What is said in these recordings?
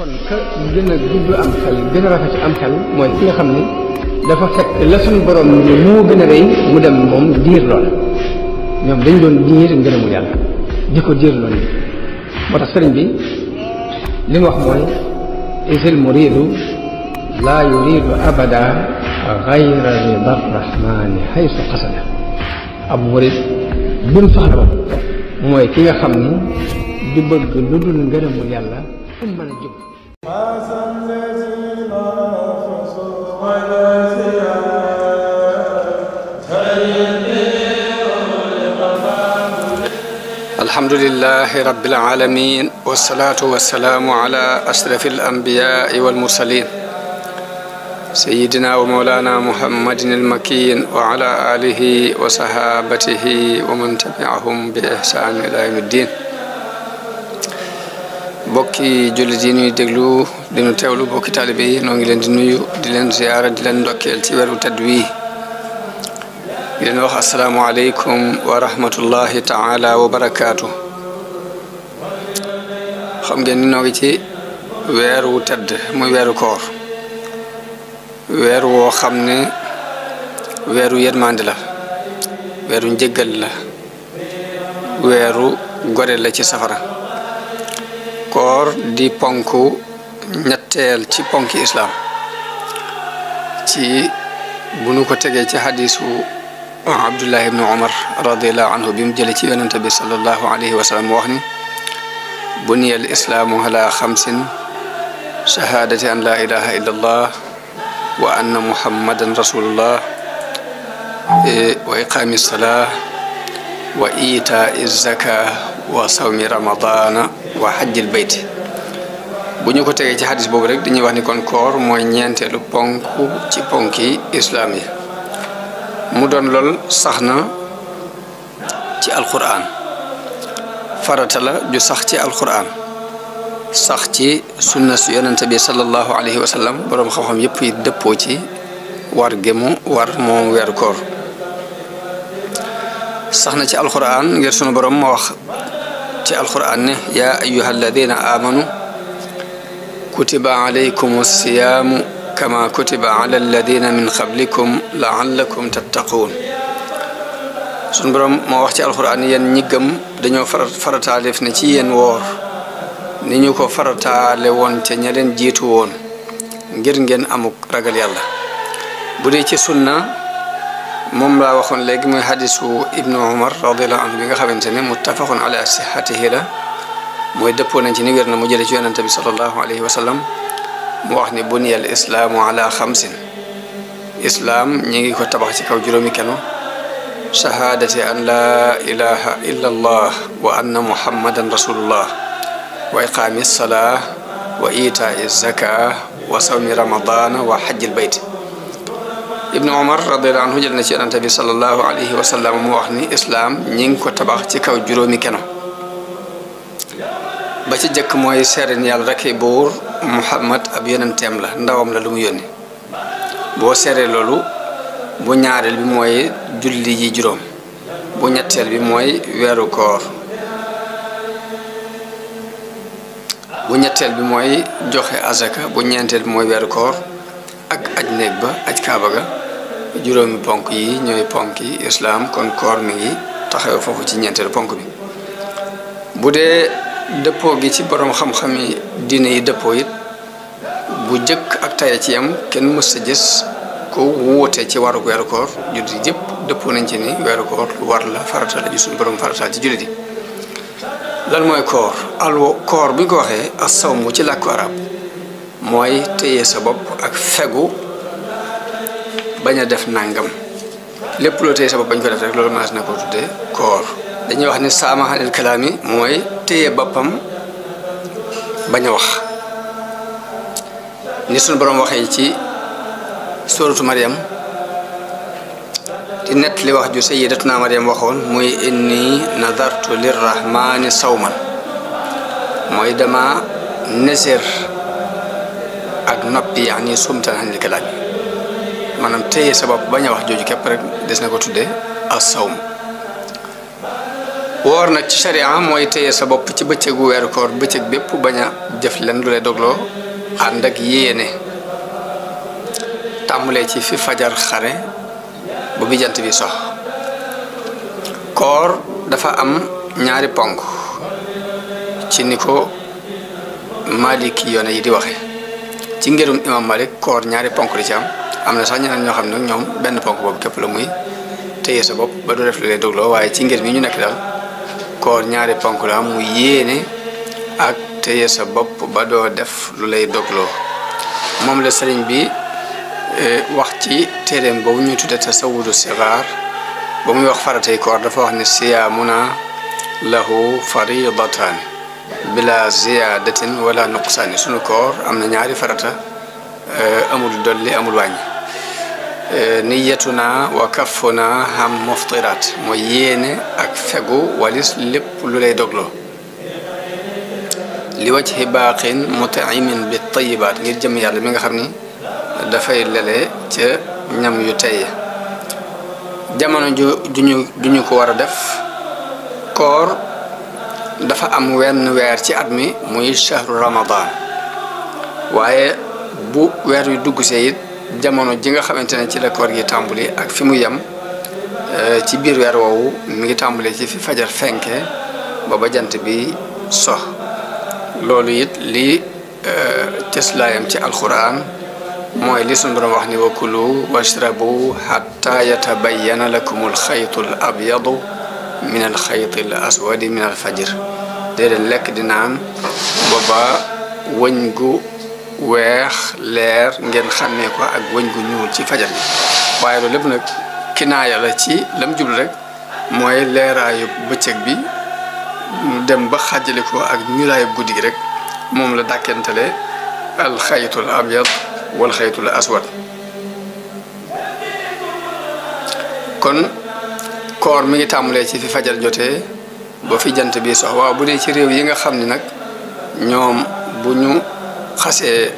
kon ka gën a gudd am xel gën a rafet am xel mooy ki nga xam ni dafa fekk la suñu borom ni moo gën a rëy mu dem moom diir loola ñoom dañ doon diir ngërëmu yàlla di ko diir loolu moo tax sëriñ bi li mu wax mooy isil muridu laa yuridu abada gayra rida rahmani haysu qasada ab murid bu mu soxla ba mooy ki nga xam ni du bëgg lu dul ngërëmu yàlla fu mu mën a jub alhamdulillahi rabbil alamin wassalatu wassalamu ala ashrafil anbiya'i wal mursalin sayyidina wa mawlana muhammadin al-makin wa ala alihi wa sahabatihi wa man tabi'ahum bi ihsan ila yawmiddin bokki jullit yi ñuy déglu dinu teewlu bokki taalibe yi noo ngi leen di nuyu di leen ziyaara di leen ndokkeel ci weeru tedd wi di leen wax assalaamu aleykum wa rahmatullahi taala wa barakaatu xam ngeen ni noo ngi ci weeru tedd muy weeru koor weer woo xam ne weeru yërmande la weeru njëggal la weeru gore la ci safara koor di ponk ñetteel ci ponki islaam ci bu nu ko tegee ci hadisu abdullah ibnu umar radiallahu anhu bi mu jële ci yonente bi sallallahu alayhi wa sallam wax ni buniya al islaamu ala xamsin shahadati an la ilaha illa allah wa anna muhammadan rasulullah wa iqaami salaa wa itaa zaka wa sawmi ramadana wa hajjil bayt bu ñu ko tegee ci hadis boobu rek dañuy wax ni kon koor mooy ñeenteelu ponk ci ponki islaam yi mu doon lool sax na ci alquran farata la ju sax ci alquran sax ci sunna su yonente bi sallallahu alayhi wa sallam boroom xam-xam yëpp yi dëppoo ci war gému war moom weeru koor sax na ci alquran ngir sunu boroom ma wax ci alquran ne yaa ayyuha alladina amanu kutiba alaykum alsiyaamu kama kutiba ala alladina min qablikum laallakum tattaquun sunu boroom moo wax ci alquran yéen ñi gëm dañoo farataalef ne ci yéen woor ni ñu ko farataale woon te ña leen jiitu woon ngir ngeen amuk ragal yàlla bu dee ci sunna moom laa waxoon léegi muy hadisu ibnu umar radiallahu anhu bi nga xamante ne muttafaqun ala sihatihi la mooy dëppoo nañ ci ni wér na mu jële ci yonente bi sallallahu alayhi wa sallam mu wax ni buniya al islaamu ala xamsin islaam ñi ngi ko tabax ci kaw juróomi keno shahadati an la ilaha illa allah wa anna muhammadan rasulullah wa iqaami salaa wa itaa zaka wa sawmi ramadana wa hajjil bayt ibnu umar radiallahu anhu jël na ci yonente bi sallallahu alayhi wa sallam mu wax ni islaam ñi ngi ko tabax ci kaw juróomi keno ba ci jëkk mooy seere ni yàlla rekk buur muhammad ab yonenteem la ndawam la lu mu yónni boo seere loolu bu ñaareel bi mooy julli ji juróom bu ñetteel bi mooy weeru koor bu ñetteel bi mooy joxe azaka bu ñeenteel bi mooy weeru koor ak aj néeg ba aj kaaba ga juróomi ponk yi ñooy ponk yi islaam kon koor mi ngi taxaw foofu ci ñeenteelu ponk bi bu dee dëppoo gi ci borom xam-xam yi diine yi dëppoo it bu jëkk ak taya ci yam kenn mës sa gis ko wuute ci waru weeru koor jullit yëpp dëppoo nañ ci ni weeru koor lu war la farata la ju suñu borom farataal ci jullit yi lan mooy koor koor bu ñu ko waxee as-sawmu ci làkku arab mooy téye sa bopp ak fegu bañ a def nangam lépp loo téye sa bopp bañ ko def rek loolu maas na ko tuddee koor dañuy wax ni saama anil kalaami mooy téye boppam bañ a wax ni suñu borom waxee ci suratu Maryam di nett li wax ju sayyidatuna Maryam waxoon muy inni nadartu lirrahmani sawman mooy dama neser ak noppi yaani sumtan anil kalaami maanaam téye sa bopp bañ a wax jooju képp rek des na ko tuddee as-sawm woor nag ci sharia mooy téye sa bopp ci bëccëgu weeru koor bëccëg bépp bañ a jëf len lu lay dogloo ànd ak yéene tàmbalee ci fi fajar xare bu bi jant bi sox koor dafa am ñaari ponk ci ni ko maliki yoone yi di waxe ci ngirum imam Malik koor ñaari ponk li ci am na sax ñeneen ñoo xam ne ñoom benn ponk boobu képp la muy téye sa bopp ba du def lu lay dogloo waaye ci ngir mi ñu nekk daal koor ñaari ponk la mu yéene ak téye sa bopp ba doo def lu lay dogloo moom la sëriñ bi wax ci téeréem boobu ñuy tudde tasawudu sigaar ba muy wax faratay koor dafa wax ne siyaamuna lahu faridatan bila ziyadatin wala nuqsaani sunu koor am na ñaari farata amul dolli amul wàññi niyatuna wa kaffuna ham muftirat mooy yéene ak fegu walis lépp lu lay dogloo li wajhi baaqin mutaimin bi tayibaat ngir jëm yàlla mi nga xam ni dafay lele ca ñam yu tey jamono juñu ko war a def koor dafa am wenn weer ci at mi muy shahru ramadan waaye bu weer yu dugg see it jamono ji nga xamante ne ci la koor gi tàmbali ak fi mu yem ci biir weer woowu mi ngi tàmbali ci fi fajar fenke ba jant bi so loolu it li cëslaayam ci alquran mooy li sunu Boroom wax ni wa kulu washrabu hatta yatabayyana lakum alxaytu al abyadu min alxayti al aswadi min alfajr déedéet lekk di naan booba wëñ gu weex leer ngeen xàmmee ko ak wëñ gu ñuul ci fajar bi waaye loolu lépp nag kinaaya la ci lam jublu rek mooy leeraayu bëccëg bi dem ba xàjjale ko ak ñuulaayu guddi gi rek moom la dàkkentale alxaytul abyad wal xaytul aswad kon koor mi ngi tàmbalee ci fi fajar jotee ba fi jant bi sox waaw bu dee ci réew yi nga xam ni nag ñoom bu ñu xasee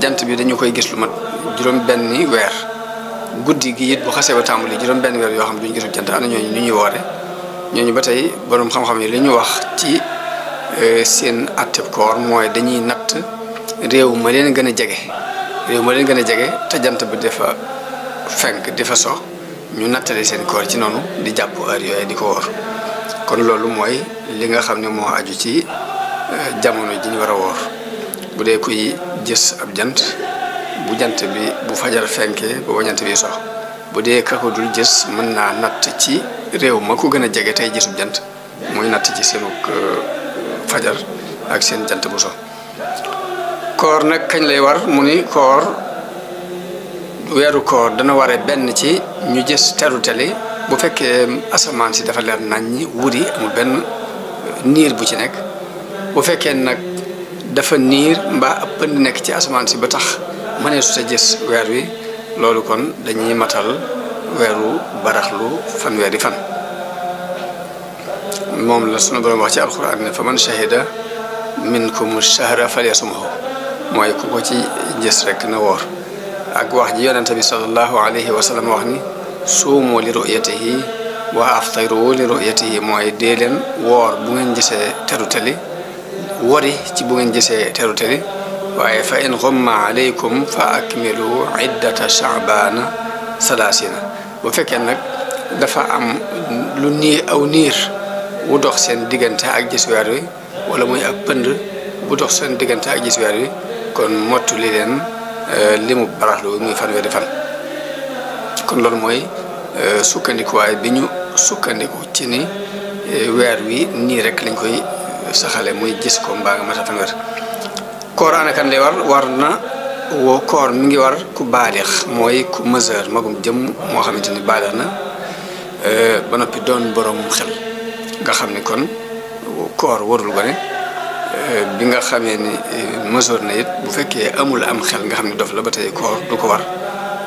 jant bi dañu koy gis lu mat juróom benni weer guddi gi it bu xasee ba tàmbali juróom benn weer yoo xam ne duñu gisul jant ana ñooñu ñu ñuy woore ñooñu ba tey boroom xam-xam yi li ñu wax ci seen atteb koor mooy dañuy natt réew ma leen gën a jege te jant bi dafa fenk di fa sox ñu nattale seen koor ci noonu di jàpp heure yooyu di ko woor kon loolu mooy li nga xam ne moo aju ci jamono ji ñu war a woor bu dee kuy gis ab jant bu jant bi bu fajar fenkee ba jant bi sox bu dee ka ko dul gis mën naa natt ci réew ma ko gën a jege tey gisub jant muy natt ci seenu fajar ak seen jant bu sox koor nag kañ lay war mu ni koor weeru koor dana ware benn ci ñu gis terutali bu fekkee asamaan si dafa leer naññi wuri amul benn niir bu ci nekk bu fekkee nag dafa niir mbaa ab pënd nekk ci asamaan si ba tax mënee su ta gis weer wi loolu kon dañuy matal weeru baraxlu fanweeri fan moom la sunu Boroom wax ci alxuraan ne fa man shahida minkum shahra falyasumhu mooy ku ko ci gis rek na woor ak wax ji yonente bi sallallahu alayhi wa sallam wax ni suumu li ru'yatihi wa aftiru li ru'yatihi mooy dee leen woor bu ngeen gisee terutali wori ci bu ngeen gisee terutali waaye fa in ghumma alaykum fa akmilu iddata sha'bana salaasina bu fekkee nag dafa am lu niir wu dox seen diggante ak gis weer wi wala muy ak pënd bu dox seen diggante ak gis weer wi kon mottu li leen limu baraxlu muy fanweeri fan kon loolu mooy sukkandikuwaay bi ñu sukkandiku ci ni weer wi nii rek lañ koy saxale muy gis ko mbaa nga mata fanweer koor ana kan lay war na woo koor mi ngi war ku baalix mooy ku mesure magum jëm moo xamante ni baalix na ba noppi doon borom xel nga xam ni kon koor warul gone bi nga xamee ni mesure na it bu fekkee amul am xel nga xam ne dof la ba tey koor du ko war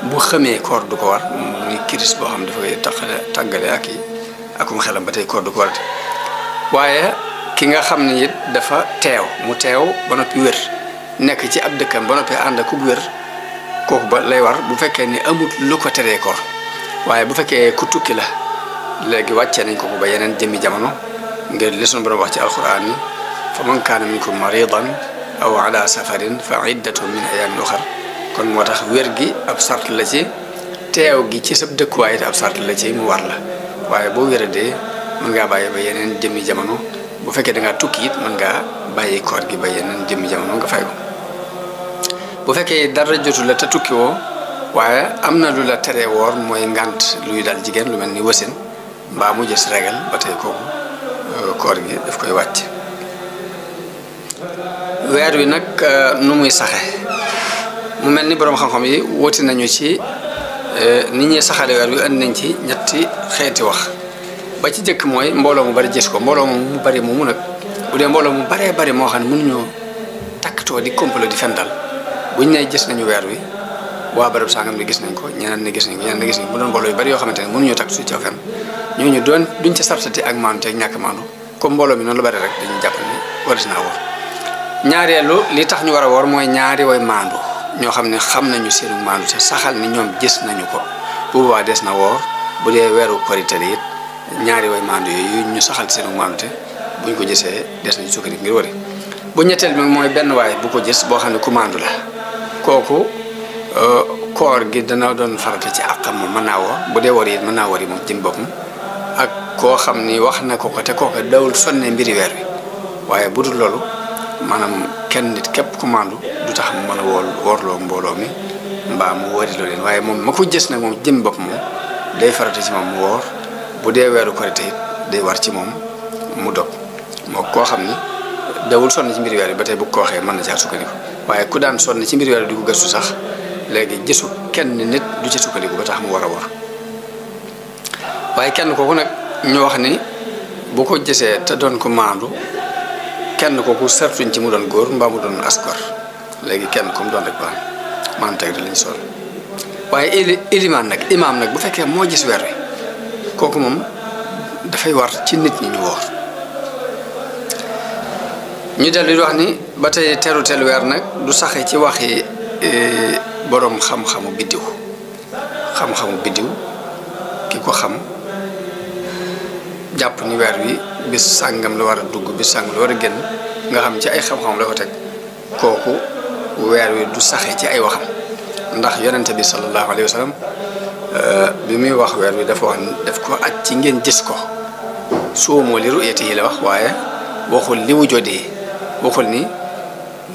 bu xamee koor du ko war muy kiris boo xam dafa koy tàggale akum xelam ba tey koor du ko war waaye ki nga xam ne it dafa mu teew ba noppi wér nekk ci ab dëkkam ba noppi ànd ak wér kooku ba lay war bu fekkee ni amut lu ko teree koor waaye bu fekkee ku tukki la léegi wàccee nañ ko ba yeneen jëmmi jamono ngir li sunu borom wax ci alquran ni fa man kaana minkum maridan aw ala safarin fa iddatun min ayaamin uxar kon moo tax wér gi ab sart la ci teew gi ci sab dëkkuwaay it ab sart la ci mu war la waaye boo wéradee mën ngaa bàyyi ba yeneen jëmmi jamono bu fekkee da ngaa tukki it mën ngaa bàyyi koor gi ba yeneen jëmmi jamono nga fay ko bu fekkee dara jotu la te tukki woo waaye am na lu la teree woor mooy ngànt luy dal jigéen lu mel ni wasin mbaa mu gis regal ba tey kooku koor gi daf koy wàcc weer wi nag nu muy saxe mu mel ni boroom xam-xam yi wuti nañu ci nit ñi saxale weer wi andi nañ ci ñetti xeeti wax ba ci jëkk mooy mbooloo mu bari gis ko mbooloo mu bari moomu nag bu dee mbooloo mu baree bari moo xam ne mënuñoo takkatoo di complot di fen dal buñ ne gis nañu weer wi waa barab sangam ni gis nañ ko ñeneen ni gis nañ ko ñeneen ni gis nañ ko bu doon mbooloo yu bari yoo xamante ne mënuñoo takk su ci fen ñooñu doon duñ ca sartati ak maandu te ñàkk maandu comme mbooloo mi noonu la bari rek dañuy jàpp ni waris naa woor ñaareelu li tax ñu war a woor mooy ñaari way maandu ñoo xam ne xam nañu seenu maandu te saxal ni ñoom gis nañu ko bu boobaa des na woor bu dee weeru korite it ñaari way maandu yooyu ñu saxal seenu maandu te buñ ko gisee des nañu sukkandiku ngir wari bu ñetteel bi mooy benn waay bu ko gis boo xam ne ku maandu la kooku koor gi dana doon farata ci àqam moom mën naa woor bu dee wari it mën naa wari moom jëm boppam ak koo xam ni wax na ko te kooku dawul sonne mbiri weer wi waaye bu dul loolu maanaam kenn nit képp ku maandu du tax mu mën a woorloo mbooloo mi mbaa mu wóoriloo leen waaye moom ma ko gis nag moom jëm bopp moom day farata ci moom mu woor bu dee weeru korite it day war ci moom mu dog moo koo xam ni dawul sonn ci mbiri weer bi ba tey bu ko waxee mën na caa sukkandiku waaye ku daan sonn ci mbiri weer bi di ko gëstu sax léegi gisu kenn nit du ci sukkandiku ba tax mu war a woor waaye kenn kooku nag ñu wax ni bu ko gisee te doon ko maandu kenn kooku sartuñ ci mu doon góor mbaa mu doon askor léegi kenn ku mu doon rek baax maanaam teg da lañ sol waaye ilimaan nag imaam nag bu fekkee moo gis weer wi kooku moom dafay war ci nit ñi ñu woor ñu dellu di wax ni ba tey teru tel weer nag du saxe ci waxi boroom xam-xamu biddiw ki ko xam jàpp ni weer wi bis sàngam la war a dugg bis sàngam la war a génn nga xam ci ay xam-xam la ko teg kooku weer wi du saxe ci ay waxam ndax yonente bi sallallahu alayhi wa sallam bi muy wax weer wi dafa wax daf ko aj ci ngeen gis ko suumoo li ru'yati yi la wax waaye waxul li wujudi waxul ni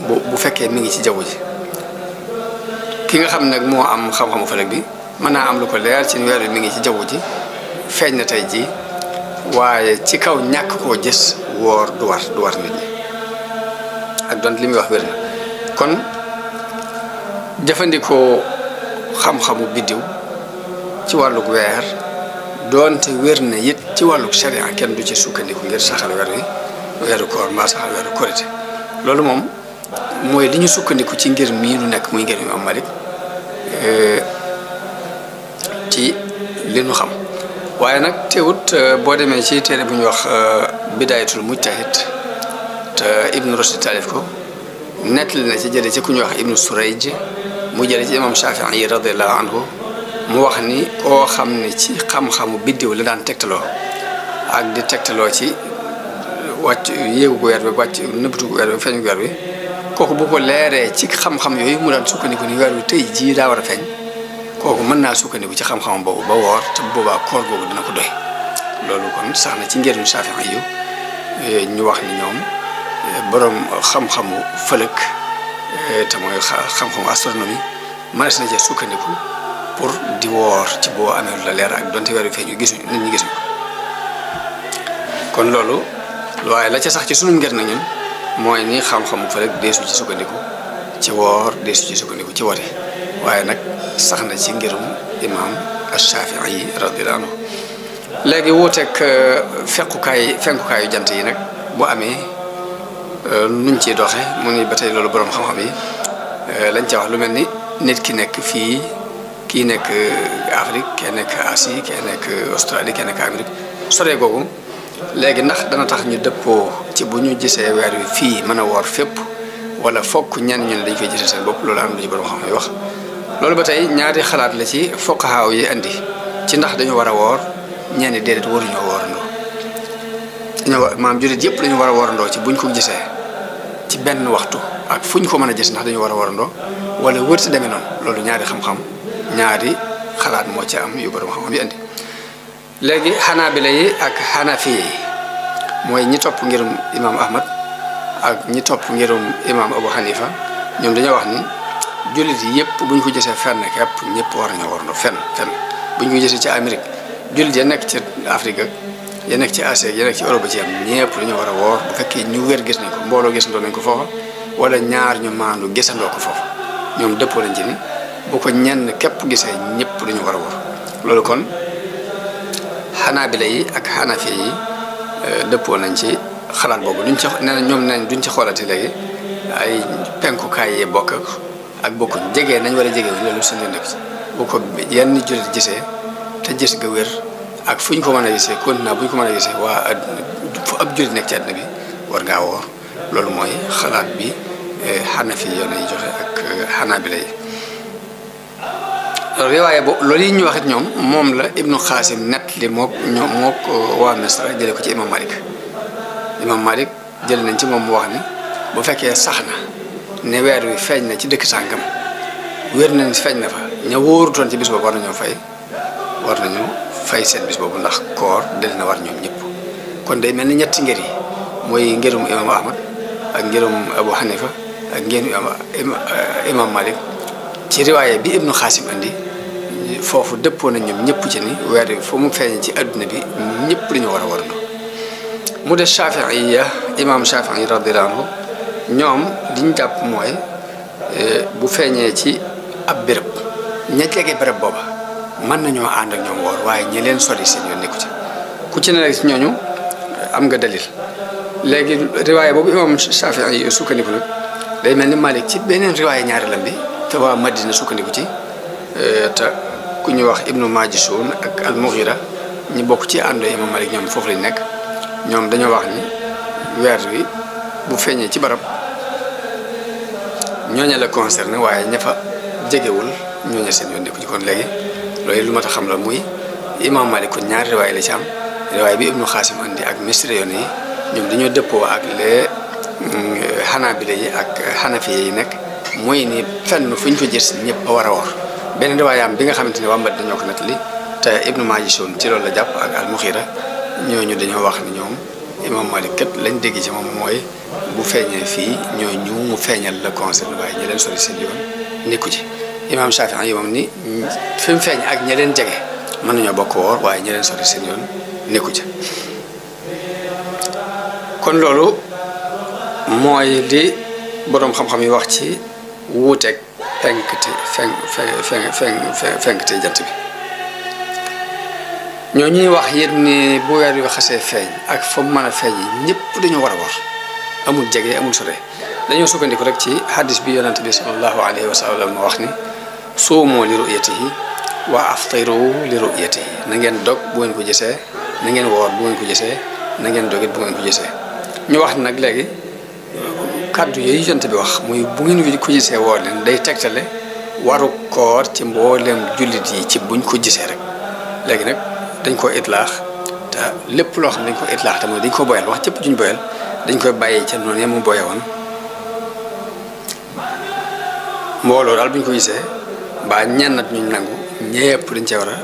bu fekkee mi ngi ci jaww ji ki nga xam nag moo am xam-xamu falak bi mën naa am lu ko leer ci weer wi mi ngi ci jaww ji feeñ na tey ji waaye ci kaw ñàkk koo gis woor du war nit ñi ak doon li muy wax wér na kon jëfandikoo xam-xamu biddiw ci wàllug weer doonte wér na it ci wàllug sharia kenn du ci sukkandiku ngir saxal weer wi weeru koor mbaa saxal weeru korite loolu moom mooy li ñu sukkandiku ci ngir mii nu nekk muy ngir Imam Malik ci li nu xam waaye nag teewut boo demee ci téere bu ñuy wax bidayatul mujtahid te Ibnu Rushd taalif ko nettali na ci jële ci ku ñuy wax Ibnu Surayj mu jële ci imam Shafii radiyallahu anhu mu wax ni koo xam ne ci xam-xamu biddiw la daan tegtaloo ak di tegtaloo ci wàcc yéegu ko weer bi wàcc nëbbatu ko weer bi feeñu weer bi kooku bu ko leeree ci xam-xam yooyu mu daan sukkandiku ni weer wi tey jii daa war a feeñ kooku mën naa sukkandiku ci xam-xamam boobu ba woor te boobaa koor googu dina ko doy loolu kon sax na ci ngërum Shafii yu ñu wax ni ñoom borom xam-xamu fëlëk te mooy xam-xamu astronomie mënees na cee sukkandiku pour di woor ci boo amee lu la leer ak donte weer wi feeñu gisuñu nit ñi gisuñu kon loolu waaye la ca sax ci sunum ngër na ñun mooy ni xam-xamu fëlëk deesu ci sukkandiku ci woor deesu ci sukkandiku ci wari waaye nag sax na ci ngirum imam Shafii radiyallahu anhu léegi wuuteeg fenkukaayu jant yi nag bu amee nuñ ciy doxe mu ni ba tey loolu borom xam-xam yi lañ ca wax lu mel ni nit ki nekk fii kii nekk Afrique kee nekk Asie kee nekk Australie kee nekk Amérique sore googu léegi ndax dana tax ñu dëppoo ci bu ñu gisee weer wi fii mën a woor fépp wala fokk ñenn ñu ne dañ koy gisee seen bopp loolu am na ci borom xam-xam yi wax loolu ba tey ñaari xalaat la ci fuqahaa yi andi ci ndax dañu war a woor ñenn déedéet waruñoo woorandoo dañoo maam jullit yëpp dañu war a woorandoo ci buñ ko gisee ci benn waxtu ak fuñ ko mën a gis ndax dañu war a woorandoo wala wër si demee noonu loolu ñaari xam-xam ñaari xalaat moo ci am yu borom xam-xam yi andi léegi xanaabila yi ak xanafi yi mooy ñi topp ngirum imam Ahmad ak ñi topp ngirum imam Abu Hanifa ñoom dañoo wax ni jullit yi yëpp buñ ko gisee fenn képp ñëpp war nañoo woorandoo fenn buñ ko gisee ci Amérique jullit ya nekk ci Afrique ak ya nekk ci Asie ya nekk ci Europe ci am ñëpp dañoo war a woor bu fekkee ñu wér gis nañ ko mbooloo gisandoo nañ ko foofa wala ñaar ñu maandu gisandoo ko foofa ñoom dëppoo nañ ci ni bu ko ñenn képp gisee ñëpp dañu war a woor loolu kon xanaabila yi ak xanafi yi dëppoo nañ ci xalaat boobu duñ ci nee na ñoom nañ duñ ci xoolati léegi ay penkukaay yi bokk ak bokkuñ jege nañ war a jege loolu seen yoon nekk ci bu ko yenn jullit gisee te gis ga wér ak fu ñu ko mën a gisee continent bu ñu ko mën a gisee waa fu ab jullit nekk ci àdduna bi war ngaa woor loolu mooy xalaat bi xanafi yoon yi joxe ak xanaabila yi riwaaye boobu loolu yi ñu wax it ñoom moom la Ibnu Xaasim net li mook waa Misra jële ko ci imam Malik jële nañ ci moom mu wax ni bu fekkee sax na ne weer wi feeñ na ci dëkk sàngam wér nañ feeñ na fa ña wóorutoon ci bis boobu war nañu fay seen bis boobu ndax koor del na war ñoom ñëpp kon day mel ni ñetti ngir yi mooy ngirum imam Ahmad ak ngirum Abu Hanifa ak ngirum imam Malik ci riwaaye bi Ibnu Xaasim andi foofu dëppoo nañ ñoom ñëpp ci ni weer wi fu mu feeñ ci adduna bi ñëpp dañu war a warandoo mu des Shaafi'iyya imam Shaafi'i radiyallahu anhu ñoom liñ jàpp mooy bu feeñee ci ab béréb ña jege béréb booba mën nañoo ànd ak ñoom woor waaye ñi leen sori seen yoon nekku ci ku ci ne rek ci ñooñu am nga dalil léegi riwaaye boobu imam Shaafi'i sukkandiku nag day mel ni Malik ci beneen riwaaye ñaareelam bi te waa Madina sukkandiku ci te ku ñuy wax Ibnu Majishun ak al-Mughira ñi bokk ci àndoo imam Malik ñoom foofu lañ nekk ñoom dañoo wax ni weer wi bu feeñee ci barab ñooña la concerné waaye ña fa jegewul ñooña seen yoon nekku ci kon léegi loolu lu ma tax xam la muy imam Malik kon ñaari riwaay la ci am riwaay bi Ibnu Xaasim andi ak Misri yoon yi ñoom dañoo dëppoo ak les Xanaabila yi ak Xanafi yi nekk mooy ni fenn fu ñu ko gis ñëpp a war a woor benn riwaayam bi nga xamante ne waa Madina dañoo ko nettali te Ibnu Majishun ci loolu la jàpp ak al-Mughira ñooñu dañoo wax ni ñoom imam Malik kat lañ dégg ci moom mooy bu feeñee fii ñooñu mu feeñal la concerné waaye ñi leen sori seen yoon nekku ci imam Shaafi'i yi moom ni fi mu feeñ ak ñi leen jege mën nañoo bokk woor waaye ñi leen sori seen yoon nekku ci kon loolu mooy li boroom xam-xam yi wax ci wuuteeg fenkte jant bi ñoo ñuy wax yéen ni bu weer wi xasee feeñ ak fa mu mën a feeñ ñëpp dañoo war a woor amul jege amul sore dañoo sukkandiku rek ci hadis bi yonante bi sallallahu alayhi wa sallam ma wax ni suumu li ru'yatihi wa aftiru li ru'yatihi na ngeen dog bu ngeen ko gisee na ngeen woor bu ngeen ko gisee na ngeen dogit bu ngeen ko gisee ñu wax nag léegi kàddu yooyu yonante bi wax muy bu ngeen ko gisee woor leen day tegtale waru koor ci mboolem jullit yi ci buñ ko gisee rek léegi nag dañ ko itlaax te lépp loo xam ne dañ ko itlaax te mooy dañ ko boyal wax cëpp juñ boyal dañ koy bàyyi ca noonu mu boye woon mbooloo daal bu ñu ko gisee mbaa ñennat ñu nangu ñëpp dañ cee war a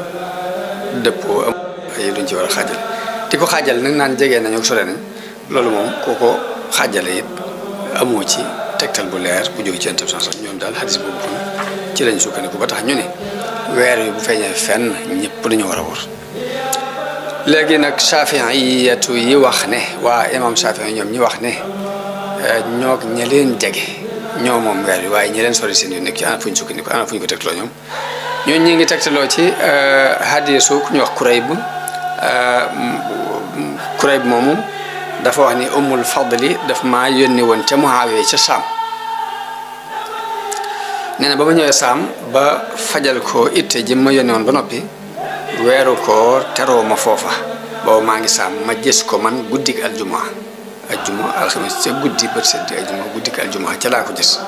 dëppoo am ay duñ ci war a xaajal di ko xaajal nag naan jege nañu ak sore nañ loolu moom koo ko xaajale it amoo ci tegtal bu leer bu jóge ci Yonent bi sax ñoom daal xadis boobu kon ci lañ sukkandiku ba tax ñu ne weer wi bu feeñee fenn ñëpp dañu war a wor léegi nag Shaafi'iyatu yi wax ne waa imam Shaafi'i ñoom ñi wax ne ñoog ña leen jege ñoo moom weer wi waaye ñi leen sori seen yu nekk ci ana fu ñu sukkandiku ana fu ñu ko tegtaloo ñoom ñooñu ñi ngi tegtaloo ci hadiisu ku ñu wax Kurayb moomu dafa wax ni Ummul Fadli daf maa yónni woon ca Muawiya ca Saam nee na ba ma ñëwee Saam ba fajal ko itte ji ma yónni woon ba noppi weeru koor teroo ma foofa boobu maa ngi Saam ma gis ko man guddik aljuma alxames ca guddi bët seddi aljuma guddik aljuma ca laa ko gis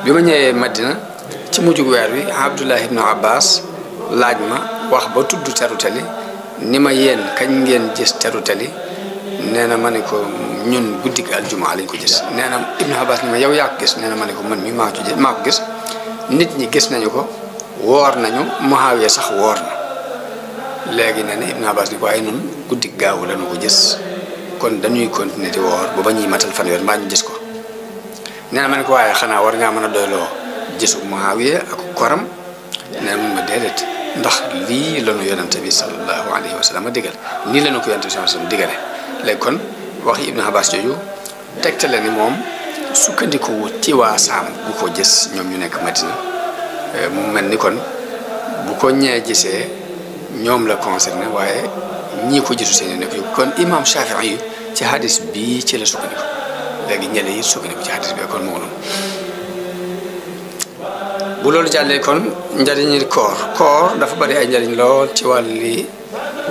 bi ma ñëwee Madina ci mujjug weer wi Abdullah ibnu Abbas laaj ma wax ba tudd terutali ni ma yéen kañ ngeen gis terutali nee na ma ne ko ñun guddik aljuma lañ ko gis nee na Ibnu Abbas ni ma yow yaa ko gis nee na ma ne ko man mi maa ko gis nit ñi gis nañu ko woor nañu Muawiya sax woor na léegi nee na Ibnu Abbas ni ko waaye nun guddik gaawu lañu ko gis kon dañuy continuer di woor ba ñuy matal fanweer mbaa ñu gis ko nee na ma ne ko waaye xanaa war ngaa mën a doyloo gisu Muawiya ak koram nee na mun ma déedéet ndax lii la ñu yonente bi sallallahu alayhi wa sallam digal nii la ñu ko yonente bi sallallahu alayhi wa sallam digale léegi kon waxi Ibnu Abbas jooju tegtale ni moom sukkandiku wut ci waa Saam bu ko gis ñoom ñu nekk Madina mu mel ni kon bu ko ñee gisee ñoom la concerné waaye ñii ko gisu seen nekk kon imam Shafii yi ci hadis bii ci la sukkandiku léegi ñële yi sukkandiku ci hadis bi kon moo noonu bu loolu jàllee kon njariñi koor dafa bari ay njariñ lool ci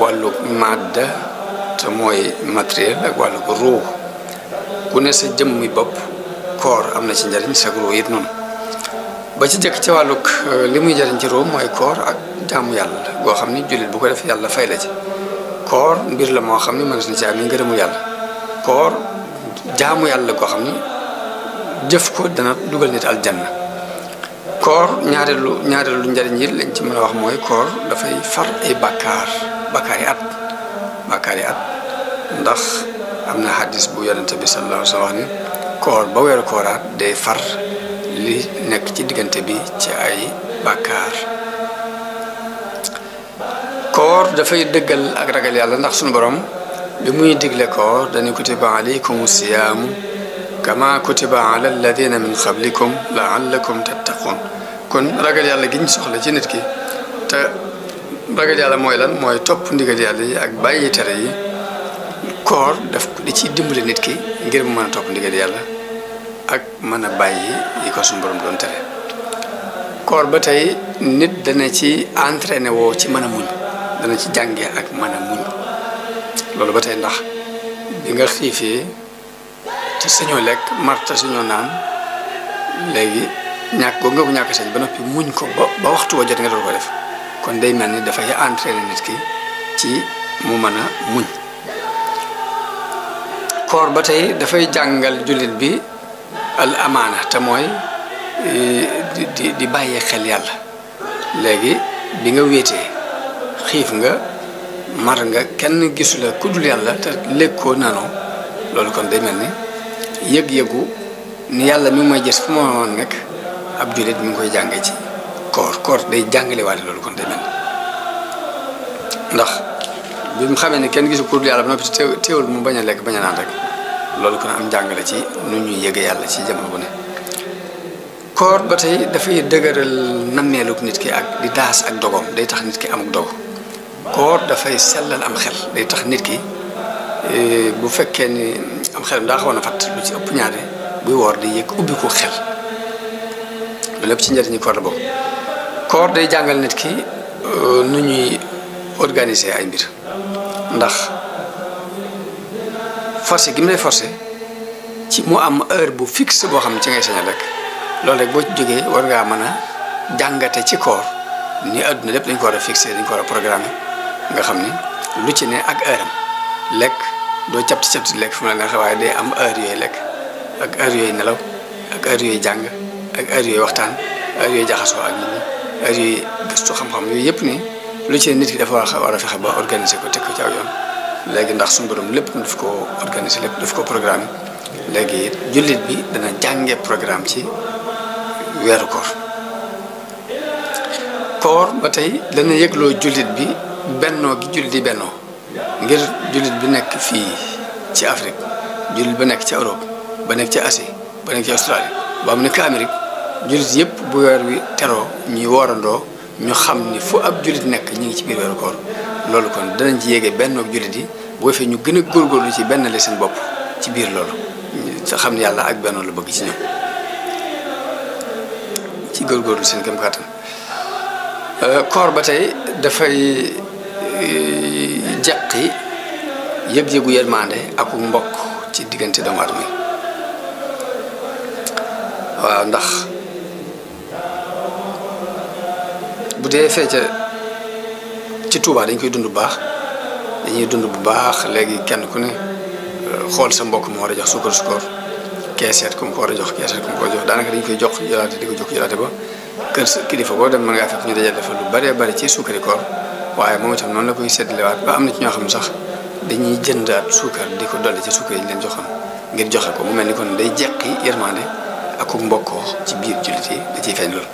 wàllu madda te mooy matériel ak wàllu ruux ku ne sa jëmmi bopp koor am na ci njariñ sa ruux it noonu ba ci jëkk ci wàllug li muy njariñ ci ruux mooy koor ak jaamu yàlla goo xam ni jullit bu ko def yàlla fay la ci koor mbir la moo xam ni mën na ci am ngërëmu yàlla koor jaamu yàlla goo xam ni jëf ko dana dugal nit aljanna koor ñaareelu njariñ yi lañ ci mën a wax mooy koor dafay far ay bàkkaar yi at ndax am na hadis bu yonente bi sallallahu alayhi wa sallam wax ni koor ba weeru kooraat day far li nekk ci diggante bi ci ay bàkkaar koor dafay dëggal ak ragal yàlla ndax suñu borom bi muy digle koor dañu kutiba alaykum siyaamu kama kutiba ala alladina min qablikum laallakum tattaqun kon ragal yàlla gi ñu soxla ci nit ki te ragal yàlla mooy lan mooy topp ndigal yàlla yi ak bàyyi tere yi koor daf di ci dimbale nit ki ngir mu mën a topp ndigal yàlla ak mën a bàyyi yi ko suñu borom doon tere koor ba tey nit dana ci entraîné woo ci mën a muñ dana ci jànge ak mën a muñ loolu ba tey ndax bi nga xiifee te sañoo lekk mar te sañoo naan léegi ñàkk boo nga ko ñàkk sañ ba noppi muñ ko ba waxtu wa jot nga doon ko def kon day mel ni dafay entraîné nit ki ci mu mën a muñ koor ba tey dafay jàngal jullit bi al amaana te mooy di bàyyee xel yàlla léegi bi nga wéetee xiif nga mar nga kenn gisu la ku dul yàlla te lekkoo naanoo loolu kon day mel ni yëg-yëgu ni yàlla mi ngi may gis fu ma woon nekk ab jullit mi ngi koy jàngee ci koor day jàngale waale loolu kon day mel ni ndax bi mu xamee ni kenn gisu ku dul yàlla ba noppi teewul mu bañ a lekk bañ a naan rek loolu kon am jàngale ci nu ñuy yëge yàlla ci jamono bu ne koor ba tey dafay dëgëral nammeelug nit ki ak di daas ak dogoom day tax nit ki amuk dog koor dafay sellal am xel day tax nit ki bu fekkee ni am xelam daa xawoon a fàtt lu ci ëpp ñaare buy woor di yëg ubbi ko xel loolu lépp ci njëriñu koor la bokk koor day jàngal nit ki nu ñuy organiser ay mbir ndax forcé gi mu lay forcé ci mu am heure bu fixe boo xam ne ci ngay sañ a lekk loolu rek boo ci jógee war ngaa mën a jàngate ci koor ni àdduna lépp dañ ko war a fixé dañ ko war a programmé nga xam ni lu ci ne ak heure am lekk doo capti lekk fu mu la neexee waaye day am heure yooyu lekk ak heure yooyu nelaw ak heure yooyu jàng ak heure yooyu waxtaan heure yooyu jaxasoo ak nit ñi heure yooyu gëstu xam-xam yooyu yëpp ni lu ci ne nit ki dafa war a fexe ba organiser ko teg ko ci aw yoon léegi ndax suñu borom lépp daf ko organiser lépp daf ko programme léegi jullit bi dana jànge programme ci weeru koor ba tey dana yëgloo jullit bi bennoo gi jullit yi bennoo ngir jullit bi nekk fii ci Afrique jullit ba nekk ci Europe ba nekk ci Asie ba nekk ci Australie ba mu nekk Amérique jullit yëpp bu weer wi teroo ñuy woorandoo ñu xam ni fu ab jullit nekk ñu ngi ci biir weeru koor loolu kon danañ ci yéegee bennoog jullit yi boo fee ñu gën a góorgóorlu ci benn la seen bopp ci biir loolu te xam ne yàlla ak bennoo la bëgg ci ñoom ci góorgóorlu seen kem kàttan koor ba tey dafay jeqi yëg-yëgu yërmande ak mbokk ci diggante doomu aadama yi waaw ndax bu dee fee ci Tuubaa dañ koy dund bu baax dañuy dund bu baax léegi kenn ku ne xool sa mbokk mu war a jox suukar su koor keeseet ku mu ko war a jox keeseet ku mu ko jox daanaka dañ koy jox jëlaate di ko jox jëlaate ba kër sa kilifa boo dem mën ngaa fekk ñu dajal dafa lu bëree bëri ci suukari koor waaye moom itam noonu la koy séddalewaat ba am na ci ñoo xam ne sax dañuy jëndaat suukar di ko dolli ci suukar yi ñu leen joxoon ngir joxe ko mu mel ni kon day jeqi yërmande ak ku mbokkoo ci biir jullit yi da ciy feeñ loolu.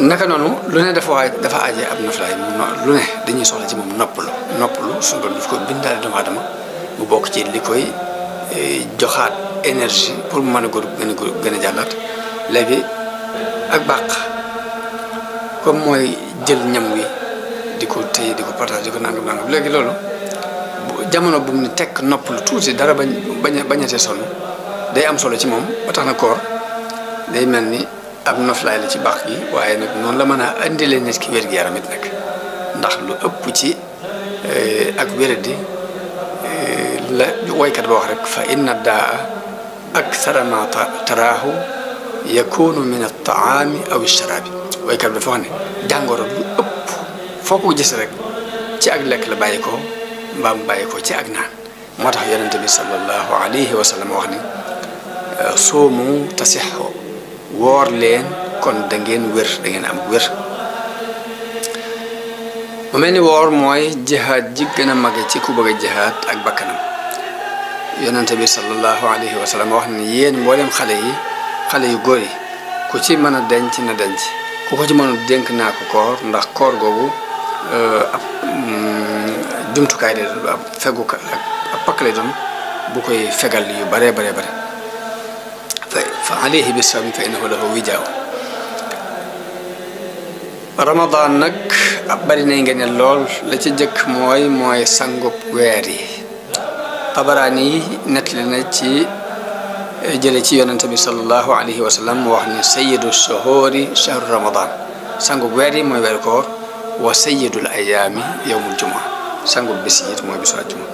naka noonu lu ne dafa aje ab noflaay lu ne dañuy soxla ci moom noppalu suñu doon daf ko bindaale doomu aadama mu bokk ci li koy joxaat énergie pour mu mën a gën a jàllaat léegi ak bàq comme mooy jël ñam wi di ko téye di ko partage di ko nangam léegi loolu jamono bu mu ne tekk noppalu tuuti dara bañatee sonn day am solo ci moom ba tax na koor day mel ni ab noflaay la ci baax gi waaye nag noonu la mën a indilee nit ki wér-gu-yaram it nag ndax lu ëpp ci ak wéradi la woykat ba wax rek fa inna daa akthara ma taraahu yakunu min at-taami aw ash-sharaabi woykat bi dafa wax ne jàngoro lu ëpp foo ko gis rek ci ak lekk la bàyyi ko mbaam bàyyi ko ci ak naan moo tax yonente bi sallallahu alayhi wa sallam wax ni soomu tasixu woor leen kon da ngeen wér da ngeen am wér mu mel ni woor mooy jihaad ji gën a mage ci ku bëgg a jihaad ak bakkanam yonente bi sallallahu alayhi wa sallam wax ni yéen mboolem xale yu góor yi ku ci mën a denc na denc ku ko ci mënul dénk naa ko koor ndax koor googu ab jumtukaay lay doon ab fegu ab pakk lay doon bu koy fegal yu bare fa alayhi bi sawmi fa innahu lahu wijaaw ramadan nag bari nay ngeen lool la ci jëkk mooy sangub weer yi Tabaraani yi nettali na ci jële ci yonente bi sallallahu alayhi wa sallam mu wax ni sayyidu shuhuri shahru ramadan sangub weer yi mooy weeru koor wa sayyidul ayaami yawmul jumaa sangub bis yi it mooy bisu àjjuma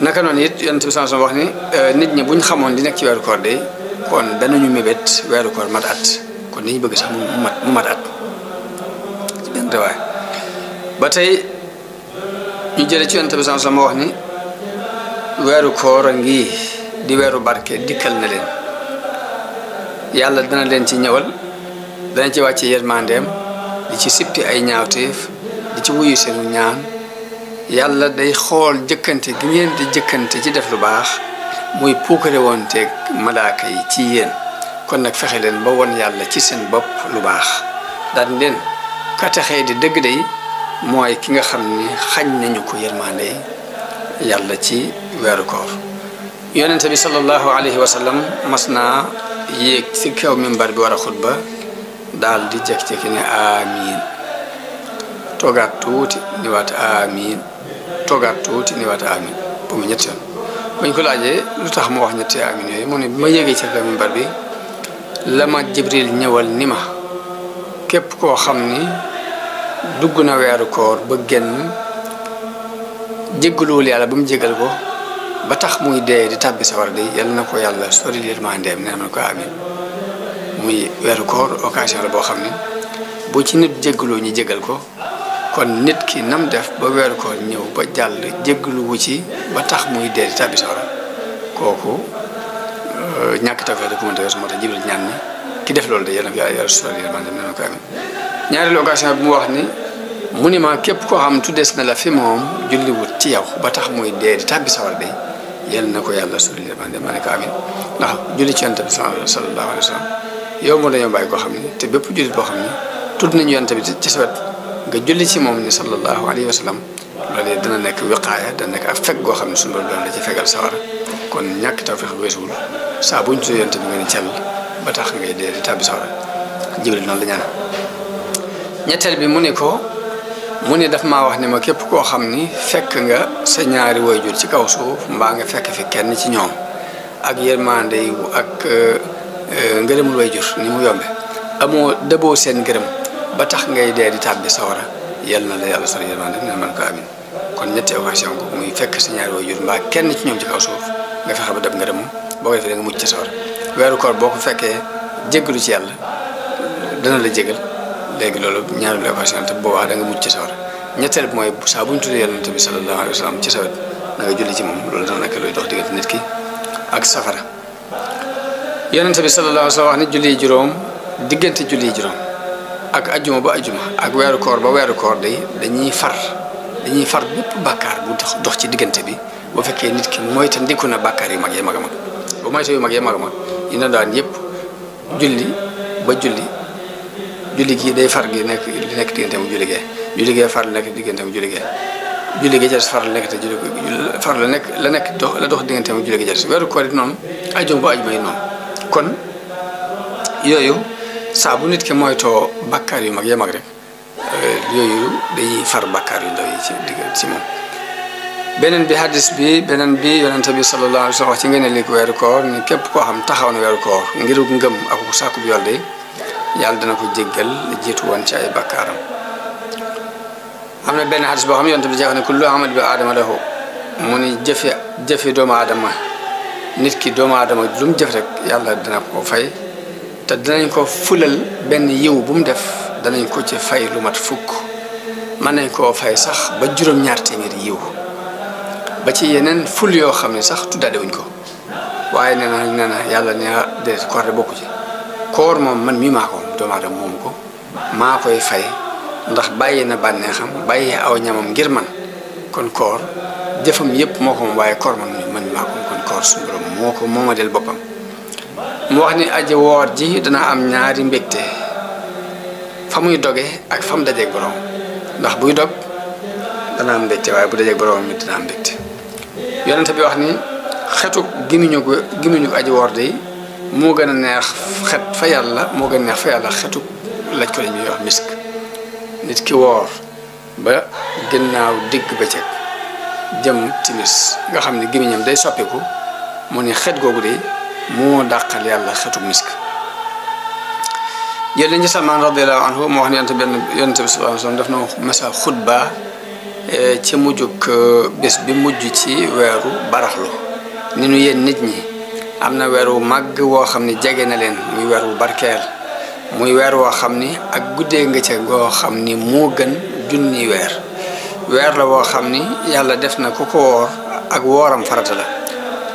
naka noonu it yonente bi sallallahu alayhi wa sallam wax ni nit ñi buñ xamoon li nekk ci weeru koor de kon danañu mébét weeru koor mat at kon dañu bëgg sax mu mat at ci benn riwaay ba tey ñu jële ci yonente bi sallallahu alayhi wa sallam wax ni weeru koor a ngi di weeru barke dikkal na leen yàlla dana leen ci ñëwal dana ci wàcce yërmandeem di ci sippi ay ñaawteef di ci wuyu seenu ñaan yàlla day xool jëkkante gi ngeen di jëkkante ci def lu baax muy puukare woon teeg malaaka yi ci yéen kon nag fexe leen ba won yàlla ci seen bopp lu baax daan leen ka texee di dëgg day mooy ki nga xam ni xañ nañu ko yërmande yàlla ci weeru koor yonente bi sallallahu alayhi wa sallam mas naa yéeg ci kaw mimbar bi war a xutba daal di jekki-jekki ne amiin toogaat tuuti ni waat amiin toogaat tuuti ni waat amiin bu mu ñetti yoon bañ ko laajee lu tax mu wax ñetti amiin yooyu mu ne bi ma yéegee ci kaw mimbar bi la ma jibril ñëwal ni ma képp koo xam ni dugg na weeru koor ba génn jéggaluwul yàlla ba mu jéggal ko ba tax muy dee di tàbbi sawar di yal na ko yàlla sori yërmandeem nee na ko amiin muy weeru koor occasion la boo xam ne bu ci nit jéggaloo ñu jéggal ko kon nit ki nam def ba weeru koor ñëw ba jàll jéggaluwu ci ba tax muy dee di tàbbi sawar kooku ñàkk tawfeex da ko mënta weesu moo tax Jibril ñaan ni ki def loolu de yal na ko yàlla sori yërmandeem nee na ko amiin ñaareelu occasion bi mu wax ni mu ni ma képp koo xam tuddees na la fi moom julliwut ci yow ba tax muy dee di tàbbi sawar de yal na ko yàlla sori yërmande ma ne ko amiin ndax julli ci yonent bi sallallahu alayhi wa sallam yow moo dañoo bàyyi koo xam ni te bépp jullit boo xam ni tudd nañu yonent bi ci sa wet nga julli ci moom ni sallallahu alayhi wa sallam loolu dana nekk wiqaaya dana nekk ak fekk goo xam ne suñu doon la ci fegal sawar kon ñàkk tawfeex weesuwul saa buñ tuddee yonent bi nga ni cell ba tax ngay dee di tàbbi sawar Jibril noonu la ñaan ñetteel bi mu ni daf maa wax ni ma képp koo xam ni fekk nga sa ñaari wayjur ci kaw suuf mbaa nga fekk fi kenn ci ñoom ak yërmande ak ngërëmul wayjur ni mu yombe amoo dëboo seen ngërëm ba tax ngay dee di tàbbi sawara yal na la yàlla sori yërmande ne man ko amin kon ñetti occasion ko muy fekk sa ñaari wayjur mbaa kenn ci ñoom ci kaw suuf nga fexe ba dab ngërëm boo ko defee da nga mucc ci sawara weeru koor boo ko fekkee jéggalu ci yàlla dana la jégal léegi loolu ñaareelu occasion te boobaa da nga mucc ci sawara ñetteel bi mooy saa bu ñu tuddee yonent bi sallallahu alayhi wa sallam ci sawet na nga julli ci moom loolu dana nekk luy dox diggante nit ki ak safara yonent bi sallallahu alayhi wa sallam wax ni julli juróom diggante julli juróom ak ajjuma ba ajjuma ak weeru koor ba weeru koor day dañuy far bépp bàkkaar bu dox ci diggante bi bu fekkee nit ki mooy te ndiku na bàkkaar yu mag yee mag a mag ba mooy te yu mag yee mag a mag yi na daan yëpp julli ba julli gii day far gi nekk li nekk diggante mu julli gee far la nekk diggante mu julli gee ca far la nekk te julli far la nekk la dox diggante mu julli gee ca weeru koor it noonu ajjuma ba ajjuma yi noonu kon yooyu saa bu nit ki moytoo bàkkaar yu mag yee mag rek yooyu dañuy far bàkkaar yu ndaw yi ci diggante ci moom beneen bi yonente bi sallallahu alayhi wa sallam wax ci ngeen li ko weeru koor ni képp koo xam taxaw na weeru koor ngir ngëm ak sàkku bu yolde yàlla dana ko jéggal li jiitu woon ci ay bakkaaram am na benn hadis boo xam ne yonente bi jeex ne kullu amal bi aadama lahu mu ni jëfe doomu aadama nit ki doomu aadama lu mu jëf rek yàlla dana ko fay te danañ ko fulal benn yiw bu mu def danañ ko ci fay lu mat fukk mën nañ koo fay sax ba juróom-ñaar téeméeri yiw ba ci yeneen ful yoo xam ne sax tuddaale wuñ ko waaye nee na yàlla ne déedéet koor de bokku ci koor moom man mii maa ko doomu aadama moomu ko maa koy fay ndax bàyyi na bànneexam bàyyi aw ñamam ngir man kon koor jëfam yépp moo ko moom waaye koor man mii maa ko kon koor suñu borom moo ko mooma del boppam mu wax ni aji woor ji dana am ñaari mbégte fa muy doge ak fa mu dajeeg borom ndax buy dog dana am mbégte waaye bu dajeeg borom mi dana am mbégte yonente bi wax ni xetu gimiñu ko aji woor de moo gën a neex xet fa yàlla moo gën a neex fa yàlla xetu laj ko la ñuy wax misk nit ki woor ba ginnaaw digg bëccëg jëm timis nga xam ne gimiñam day soppiku mu ni xet googu de moo dàqal yàlla xetu misk jël nañ ci Salman radiyallahu anhu moo wax ne yonente bi sallallahu alayhi wasallam daf na masa xutba ci mujjug bés bi mujj ci weeru baraxlu ni nu yéen nit ñi am na weer wu màgg woo xam ni jege na leen muy weer wu barkeel muy weer woo xam ni ak guddee nga ca goo xam ni moo gën junni weer la woo xam ni yàlla def na ku ko woor ak wooram farata la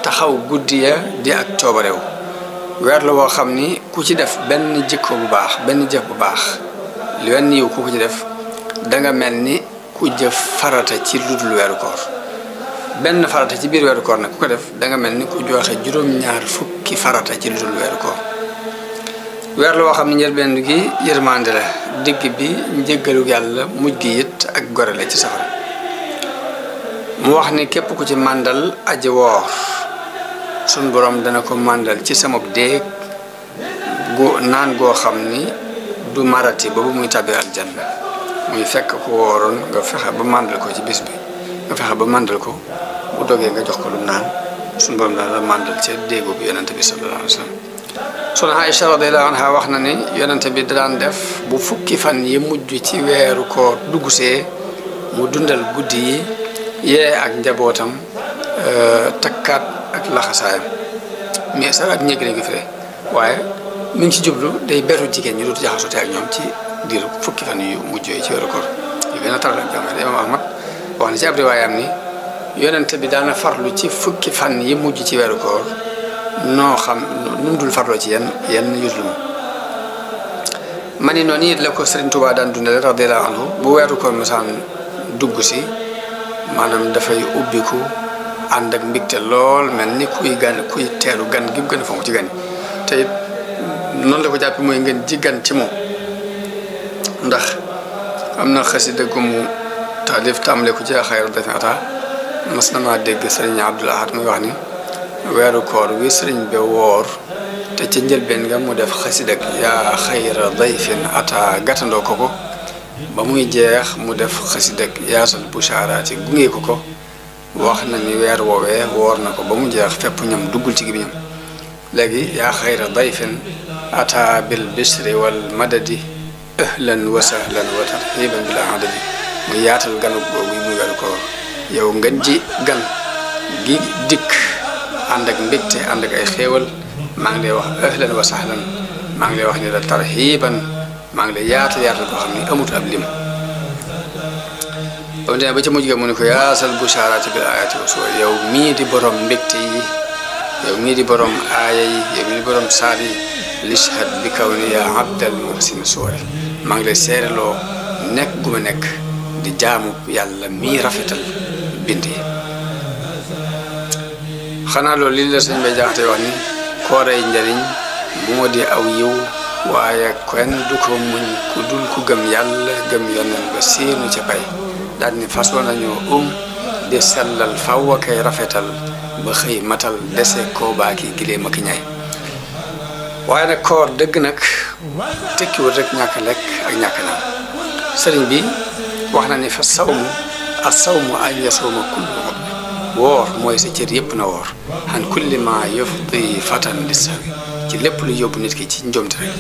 taxaw guddi ya di ak coobarew weer la woo xam ni ku ci def benn jikko bu baax benn jëf bu baax wenn yiw ku ko ci def danga mel ni ku jëf farata ci lu dul weeru koor benn farata ci biir weeru koor nag ku ko def danga mel ni ku joxe juróom-ñaar fukki farata ci lu dul weeru koor weer la woo xam ne njëlbeen gi yërmande la digg bi njëggalu yàlla mujj gi it ak gore la ci safara mu wax ni képp ku ci màndal aji woor sun borom dana ko màndal ci sama déeg naan goo xam ni du marati ba bu muy tàbbi aljanna muy fekk ko wooroon nga fexe ba màndal ko ci bis bi nga fexe ba màndal ko bu dogee nga jox ko lu naan sun borom dana la màndal ci déegu bi yonente bi sallallahu alayhi wa sallam soxna Aïcha radiyallahu anha wax na ni yonente bi daan def bu fukki fan yi mujj ci weeru koor duggsee mu dundal guddi yi yee ak njabootam takkaat ak laxasaayam mais sax ak ñéegi lañ ko firee waaye mi ngi ci jublu day beru jigéen ñi dootu jaxasoote ak ñoom ci diiru fukki fan yu mujj yooyu ci weeru koor yu gën a taral ak jàmm Imam Ahmad wax na ci ab riwaayam ni yonente bi daana farlu ci fukki fan yi mujj ci weeru koor noo xam nu mu dul farloo ci yenn yudul moom ma ni noonu it la ko Sëriñ Tuubaa daan dundale radiyallahu anhu bu weeru koor mosaan dugg si maanaam dafay ubbiku ànd ak mbégte lool mel ni kuy teeru gan gi mu gën a fonk ci gan yi te it noonu la ko jàppe mooy ngeen ji gan ci moom ndax am na xasida gu mu taalif tàmbale ko ci xayra dafin ata mas na maa dégg Sëriñ Abdul Ahad muy wax ni weeru koor wi sëriñ bi woor te ca njëlbeen nga mu def xasida yaa xayra dayfin ata gàttandoo ko ba muy jeex mu def xasida yaasal bushaaraati gunge ko wax na ni weer woowee woor na ko ba mu jeex fépp ñam duggul ci gémmiñam léegi yaa xayra dayfin ata bil bishri wal madadi ahlan wa sahlan wa tarhiban bila adadi mu yaatal ganu googu muy weeru koor yow nga ji gan gi dikk ànd ak mbégte ànd ak ay xéewal maa ngi lay wax ahlan wa sahlan maa ngi lay wax ni la tarhiban maa ngi lay yaatal boo xam ni amut ab lim ba mu demee ba ca mujj ga mu ne ko yaasal bushaaraati bil ayaati wa suwar yow mii di borom mbégte yi yow mii di borom aaya yi yow mii di borom saar yi lishhad bi kaw ni yaa abdal muhsin suwari maa ngi lay seereloo nekk gu ma nekk di jaamu yàlla mii rafetal bind yi xanaa loolu lii la sëñ Bay Jaxate wax ni koorey njariñ moo di aw yiw waaye kenn du ko muñ ku dul ku gëm yàlla gëm yoneen ba séenu ca pay daal ni façon nañoo di sellal faw a kay rafetal ba xëy matal dese koo baaki giléem ak ñay waaye nag koor dëgg nag tekkiwul rek ñàkk lekk ak ñàkk naan sëriñ bi wax na ni fa sawmu as sawmu an yasawma kullu woor mooy sa cër yëpp na woor xan kulli ma yufdi fatan li sawi ci lépp lu yóbbu nit ki ci njomte rek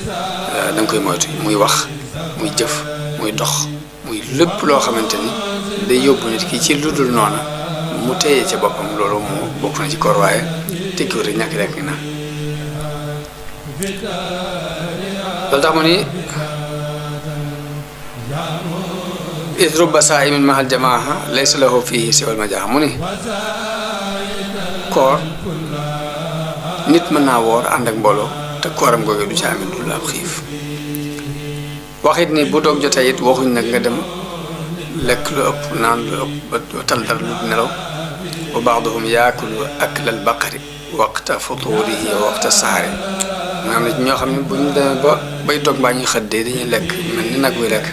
da nga koy moytu muy wax muy jëf muy dox muy lépp loo xamante ni day yóbbu nit ki ci lu dul noona mu téye ca boppam loolu mu bokk na ci koor waaye tekkiwul rek ñàkk lekk na loolu tax mu ni is rubba saa'imin mahal jamaaha laysa lahu fihi siwal majaaha mu ni koor nit mën naa woor ànd ak mbooloo te kooram googu du ci amit dul ab xiif waxit ni bu doog jotee it waxuñ nag nga dem lekk lu ëpp naan lu ëpp ba tal dara lu nelaw wa baaduhum yaakulu aklal baqari waqta futurihi wa waqta sahari nga xam ne ñoo xam ne bu ñu demee ba bay dog mbaa ñuy xëddee dañuy lekk mel ni nag wuy lekk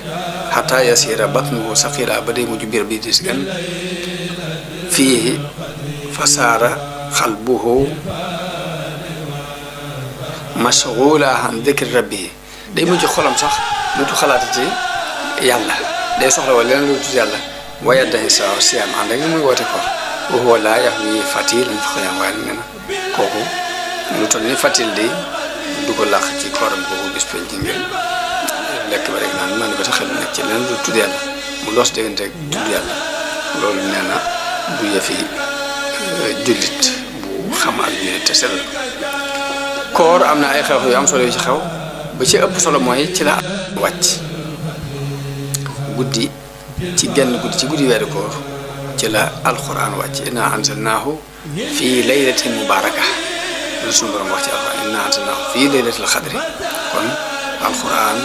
xataa yasiira batnuhu saqiira ba day mujj biir bi dis gan fii fasaara xalbuhu mashgula an dikri rabbihi day mujj xolam sax dutu xalaati ci yàlla day soxla wala leneen lu tudd yàlla waaye dañuy sa siyaam ànd ak muy woote koor wa huwa laa yaxwi fatil lañ fa xëyam waaye nee na kooku lu toll ni fatil di du ko làq ci kooram kooku bis peñ ci ngir lekk ba rek naan man ba ta xel nekk ci leneen lu tudd yàlla mu loos diggante ak tudd yàlla loolu nee na du yëfi jullit bu xam ak jullit te sell koor am na ay xew yu am solo yu ci xew ba ci ëpp solo mooy ci la wàcc guddi ci genn guddi ci guddi weeru koor ci la alquran wàcc inna anzalnaahu fii laylatin mubaraka loolu suñu borom wax ci alquran inna anzalnaahu fii laylatil xadri kon alquran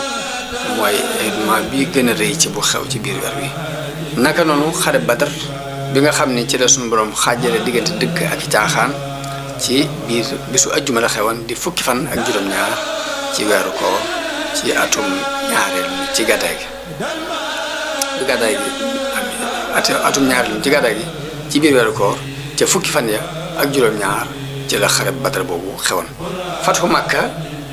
mooy événement bi gën a rëy ci bu xew ci biir weer wi naka noonu xare badar bi nga xam ne ci la suñu borom xaajale diggante dëgg ak caaxaan ci biir bisu ajjuma la xewoon di fukki fan ak juróom-ñaar ci weeru koor ci atum ñaareel ci gàddaay gi bi gàddaay gi atum ñaareel ci gàddaay gi ci biir weeru koor ca fukki fan ya ak juróom-ñaar ci la xare badar boobu xewoon fathu Makka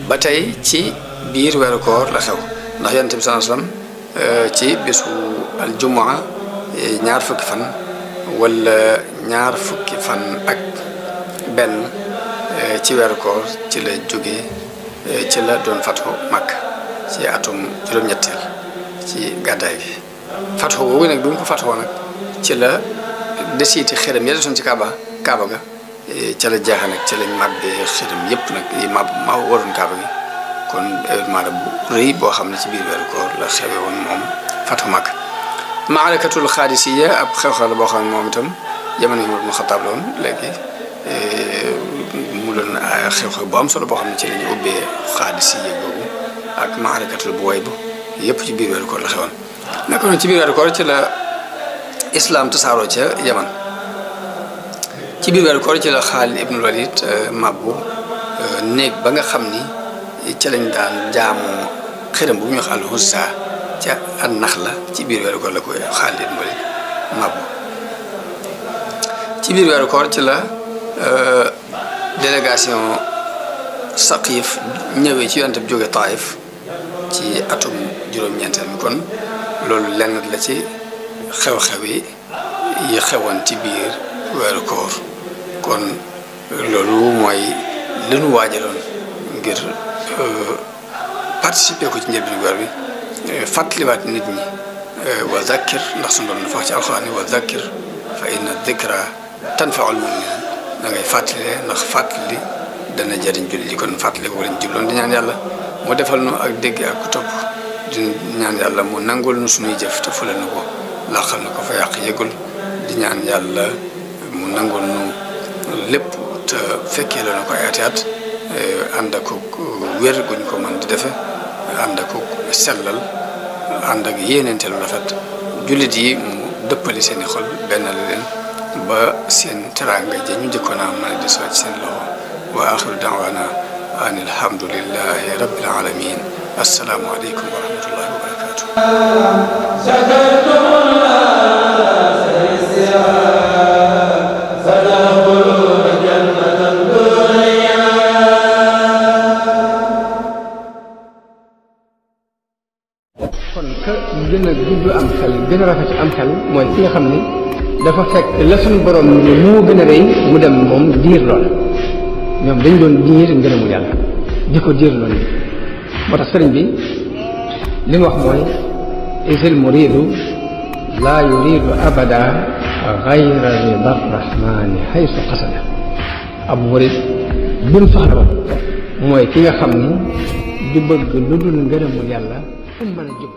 ba tey ci biir weeru koor la xew ndax yonent bi sallallahu alayhi wasallam ci bisu aljumaa ñaar fukki fan wala ñaar fukki fan ak benn ci weeru koor ci la jógee ci la doon fathu Makka ci atum juróom-ñetteel ci gàddaay gi fathu boobu nag bi mu ko fathoo nag ci la desiiti xërëm ya desoon ci kaaba ga ca la jeexe nag ci lañ màbbee xërëm yépp nag yi ma waroon kaaba gi kon événement la bu rëy boo xam ne ci biir weeru koor la xewe woon moom fathu Makka maarakatul xaadisiya ab xew-xew la boo xam ne moom itam jamono Umar ibn Xattaab la woon léegi mu doon xew-xew bu am solo boo xam ne ci la ñu ubbee xaadisiya boobu ak maarakatul Buwayba yëpp ci biir weeru koor la xewoon naka noonu ci biir weeru koor ci la islam tasaaroo ca Yaman ci biir weeru koor ci la Xaalid ibnul Walid mabbu néeg ba nga xam ni ca lañ daan jaamoo xërëm bu ñuy wax al-Uzza ca an-Naxla ci biir weeru koor la koy Xaalid ibnul Walid mabbu ci biir weeru koor ci la délégation Saqiif ñëwee ci yonent bi jóge Taayif ci atum juróom-ñeenteel mi kon loolu lenn la ci xew-xew yi xewoon ci biir weeru koor kon loolu mooy li nu waajaloon ngir participer ko ci njëlbéenu weer bi fàttaliwaat nit ñi wa zakkir ndax suñu doon dafa wax ci alxuraan wa zakkir fa inna dikra tanfaul muminin da ngay fàttali ndax fàttali dana jëriñ jullit yi kon fàttali ko lañ jubloon di ñaan yàlla mu defal nu ak dégg ak topp di ñaan yàlla mu nangul nu suñuy jëf te fulal nu ko laqal na ko fa yàq yëgul di ñaan yàlla mu nangul nu lépp te fekkee la na ko ay at ànd ak wér guñ ko mën di defe ànd ak sellal ànd ak yéeneente lu rafet jullit yi mu dëppali seeni xol benn la leen ba seen teraanga ja ñu njëkkoon a mën a di soo ci seen loxo wa axiru daawaana an alhamdulillahi rabbil alamin assalaamu aleykum wa rahmatullahi wa barakatuh kon ka gën a gudd am xel gën a rafet am xel mooy ki nga xam ne dafa fekk la suñu borom ni moo gën a rëy mu dem moom diir lool ñoom dañ doon diir ngërëmu yàlla di ko diir lool moo tax sëriñ bi li mu wax mooy isil muridu laa yuridu abada gayra rida rahmani haysu qasada ab murid bi mu soxla woon mooy ki nga xam ni du bëgg lu dul ngërëmu yàlla fu mu mën a jub